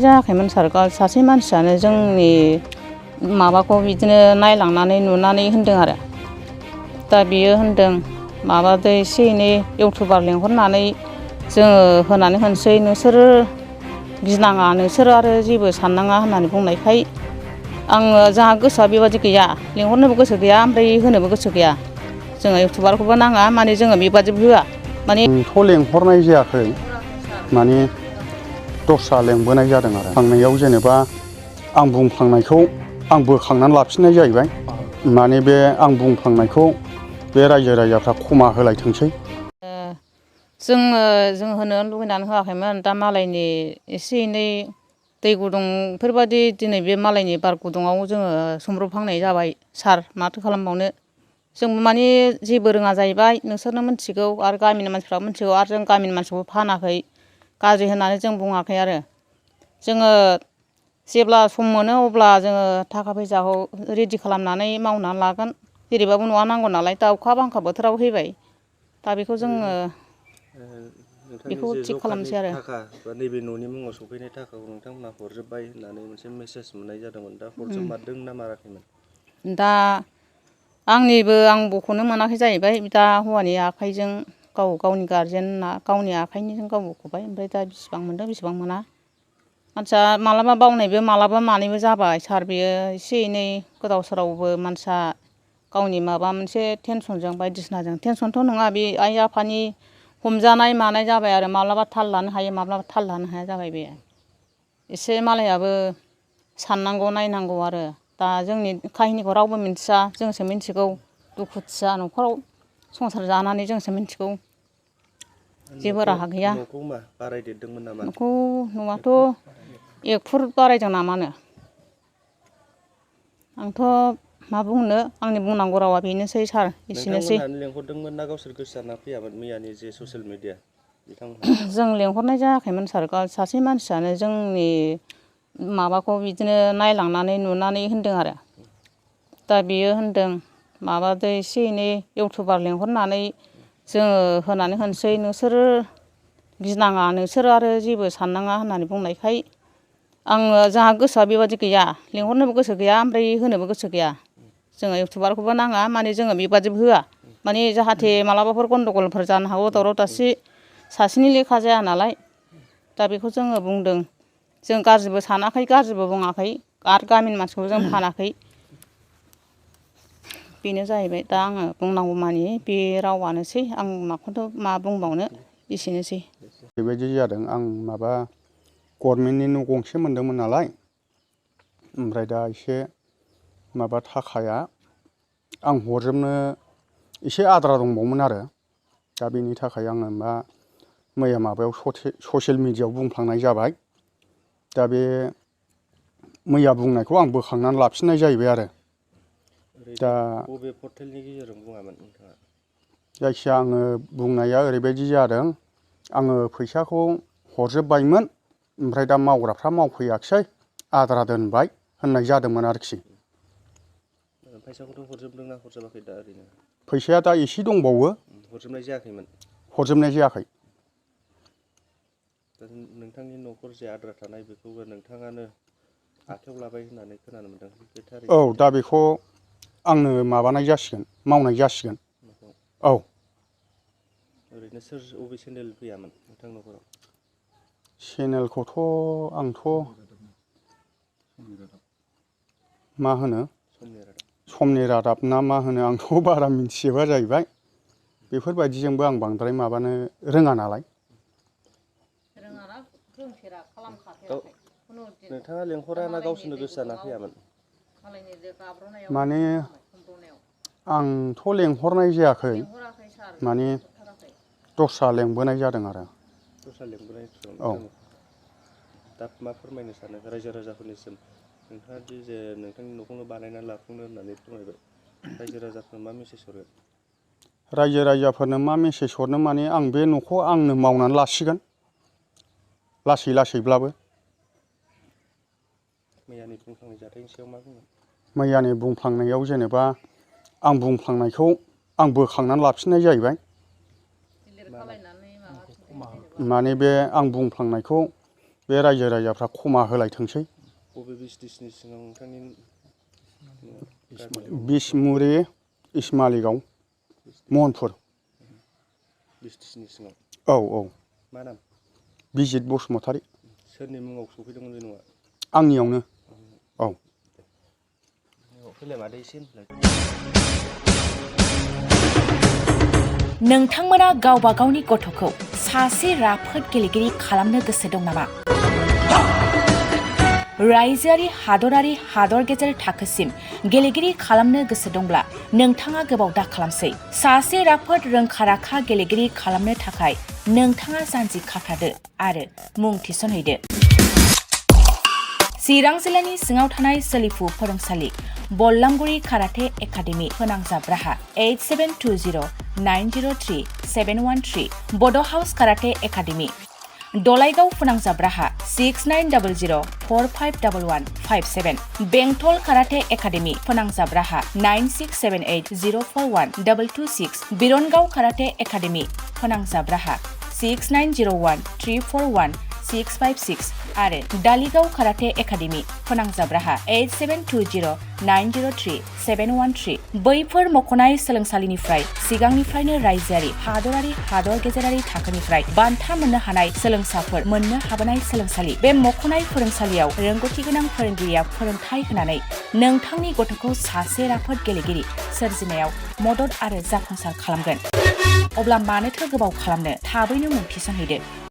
जायाखैमोन सार सासे मानसियानो जोंनि माबाखौ बिदिनो नायलांनानै नुनानै होनदों आरो दा बियो होनदों माबादो एसे एनै इउटुबार लेंहरनानै जोङो होनानै होनोसै नोंसोरो गिनाङा नोंसोरो आरो जेबो साननाङा होननानै बुंनायखाय आङो जोंहा गोसोआ बेबादि गैया लेंहरनोबो गोसो गैया ओमफ्राय होनोबो गोसो गैया जोङो इउटुबारखौबो नाङा माने जोङो बेबादिबो होआ माने थ' लेंहरनाय जायाखै माने दस्रा लेंबोनाय जादों आरो थांनायाव जेनेबा आं बुंफ्लांनायखौ आं बोखांनानै लाफिननाय जाहैबाय माने बे आं बुंफ्लांनायखौ बे रायजो राजाफ्रा खमा होलायथोंसै जों होनो लुबैनानै होआखैमोन दा मालायनि एसे एनै दै गुदुंफोरबादि दिनै बे मालायनि बार गुदुङाव जोङो सोमब्रबहांनाय जाबाय सार माथो खालामबावनो जोंबो माने जेबो रोङा जाहैबाय नोंसोरनो मिथिगौ आरो गामिनि मानसिफ्रा मिथिगौ आरो जों गामिनि मानसिखौबो फानाखै गाज्रि होननानै जों बुङाखै आरो जोङो जेब्ला सम मोनो अब्ला जोङो थाखा फैसाखौ रेडि खालामनानै मावनानै लागोन जेरैबाबो न'आ नांगौ नालाय दा अखा बांखा बोथोराव फैबाय दा बेखौ जोङो नोंथांनि जे जबकार्डनि थाखा बा नैबे न'नि मुङाव सफैनाय थाखाखौ नोंथांमोनहा हरजोब्बाय होननानै मोनसे मेसेज मोननाय जादोंमोन दा हरजोबमारदों ना माराखैमोन दा आं बख'नो मोनाखै जाहैबाय दा हौवानि आखाइजों गावनि गारजेना गावनि आखाइनिजों गाव बख'बाय ओमफ्राय दा बिसिबां मोनदों बिसिबां मोना मानसिया मालाबा बावनायबो मालाबा मानायबो जाबाय सार बेयो एसे एनै गोदाव सोरावबो मानसिया गावनि माबा मोनसे टेनसनजों बायदिसिनाजों टेनसनथ' नङा बे आइ आफानि हमजानाय मानाय जाबाय आरो माब्लाबा थाल लानो हायो माब्लाबा थाल लानो हाया जाबाय बे एसे मालायाबो साननांगौ नायनांगौ आरो दा जोंनि काहिनिखौ रावबो मिन्थिया जोंसो मिन्थिगौ दुखुथिया न'खराव संसार जानानै जोंसो मिन्थिगौ जेबो राहा गैया न'खौ मा बारायदेरदोंमोन नामा न'आथ' 1 फुट बारायदों नामानो आंथ' मा बुंनो आंनि बुंनांगौ रावा बेनोसै सार एसेनोसै नोंथांमोनहानो लेंहरदोंमोन ना गावसोर गोसो जाना फैयामोन मैयानि जे ससियेल मिडिया जों लेंहरनाय जायाखैमोन सार सासे मानसियानो जोंनि माबाखौ बिदिनो नायलांनानै नुनानै होनदों आरो दा बियो होनदों माबादो एसे एनै इउटुबार लेंहरनानै जोङो होनानै होनोसै नोंसोरो गिनाङा नोंसोरो आरो जेबो साननाङा होननानै बुंनायखाय आङो जोंहा गोसोआ बेबादि गैया लेंहरनोबो गोसो गैया ओमफ्राय होनोबो गोसो गैया जोङो इउटुबारखौबो नाङा माने जोङो बेबादिबो होआ माने जाहाथे मालाबाफोर गन्दगलफोर जानो हागौ दावराव दावसि सासेनि लेखा जाया नालाय दा बेखौ जोङो बुंदों जों गाज्रिबो सानाखै गाज्रिबो बुङाखै आरो गामिनि मानसिखौबो जों फानाखै बेनो जाहैबाय दा आङो बुंनांगौ मानि बे रावानोसै आं माखौथ' मा बुंबावनो एसेनोसै बेबायदि जादों आं माबा गभर्नमेन्टनि न' गंसे मोनदोंमोन नालाय ओमफ्राय दा एसे माबा थाखाया आं हरजोबनो एसे आद्रा दंबावोमोन आरो दा बेनि थाखाय आङो मैया माबायाव ससियेल मिडियायाव बुंफ्लांनाय जाबाय दा बे मैया बुंनायखौ आं बोखांनानै लाफिननाय जाहैबाय आरो दा बबे पर्टेलनि गेजेरजों बुङामोन नोंथाङा जायखिया आङो बुंनाया ओरैबायदि जादों आङो फैसाखौ हरजोबबायमोन ओमफ्राय दा मावग्राफ्रा मावफैयाखिसै आद्रा दोनबाय होननाय जादोंमोन आरोखि फैसाखौथ' हरजोबदोंना हरजोबाखै दा ओरैनो फैसाया दा एसे दंबावो हरजोबनाय जायाखैमोन हरजोबनाय जायाखै दा नोंथांनि न'खर जे आद्रा थानाय बेखौबो नोंथाङानो आखायाव लाबाय होननानै खोनानो मोनदों बे थारैनो औ सैथो दा बेखौ आंनो माबानाय जासिगोन मावनाय जासिगोन औ ओरैनो सोर अबे चेनेल फैयामोन नोंथां न'खराव चेनेलखौथ' आंथ' मा होनो समनि रादाब ना मा होनो आंथ' बारा मिथिजोबा जाहैबाय बेफोरबायदिजोंबो आं बांद्राय माबानो रोङा नालाय नोंथाङा लेंहरा ना गावसोरनो गोसो जाना फैयामोन माने आंथ' लेंहरनाय जायाखै माने दस्रा लेंबोनाय जादों आरो दस्रा लेंबोनाय औ दा मा फोरमायनो सानो रायजो राजाफोरनिसिम नोंथाङा दि जे नोंथांनि न'खौनो बानायनानै लाफुंनो होननानै फोरमायबाय रायजो राजाफोरनो मा मेसेज हरो रायजो राजाफोरनो मा मेसेज हरनो माने आं बे न'खौ आंनो मावनानै लासिगोन लासै लासैब्लाबो मैयानि बुंफ्लांनाय जाथायनि सायाव मा बुङो मैयानि बुंफ्लांनायाव जेनेबा आं बुंफ्लांनायखौ आं बोखांनानै लाफिननाय जाहैबाय माने बे आं बुंफ्लांनायखौ बे रायजो राजाफ्रा क्षमा होलायथोंसै। बबे बिसटिसनि सिङाव नोंथांनि बिसमुरि इस्मालिगाव महनपुर बिसटिसनि सिङाव? औ औ। मा नाम? बिजित बसुमतारी। सोरनि मुङाव सफैदोंमोन बे नङा? आंनियावनो। औ। फैलाय मादै एसे होनलाय। नोंथांमोना गावबा गावनि गथ'खौ सासे राफोद गेलेगिरि खालामनो गोसो दं नामा? रायजोआरि हादरारि हादर गेजेर थाखोसिम गेलेगिरि खालामनो गोसो दंब्ला नोंथाङा गोबाव दा खालामसै। सासे राफोद रोंखा राखा गेलेगिरि खालामनो थाखाय नोंथाङा जानजि खाफ्रादो आरो मुं थिसनहैदो। चिरां जिल्लानि सिङाव थानाय सोलिफु फोरोंसालि बल्लामगुरि काराटे एकाडेमि फोनांजाब राहा 8720903713 बड' हाउस काराटे एकाडेमि दलाइगाव फोनांजाब राहा 6900451157 बेंटल काराटे एकाडेमि फोनांजाब राहा 9678041226 बिरनगाव काराटे एकाडेमि फोनांजाब राहा 6901341656 आरो दालिगाव काराटे एकाडेमि फोनांजाब राहा 8720903713 बैफोर मख'नाय सोलोंसालिनिफ्राय सिगांनिफ्रायनो रायजोआरि हादरारि हादर गेजेरारि थाखोनिफ्राय बान्था मोननो हानाय सोलोंसाफोर मोननो हाबोनाय सोलोंसालि। बे मख'नाय फोरोंसालियाव रोंगौथि गोनां फोरोंगिरिया फोरोंथाय होनानै नोंथांनि गथ'खौ सासे राफोद गेलेगिरि सोरजिनायाव मदद आरो जाफुंसार खालामगोन। अब्ला मानोथो गोबाव खालामनो, थाबैनो मुं थिसनहैदो।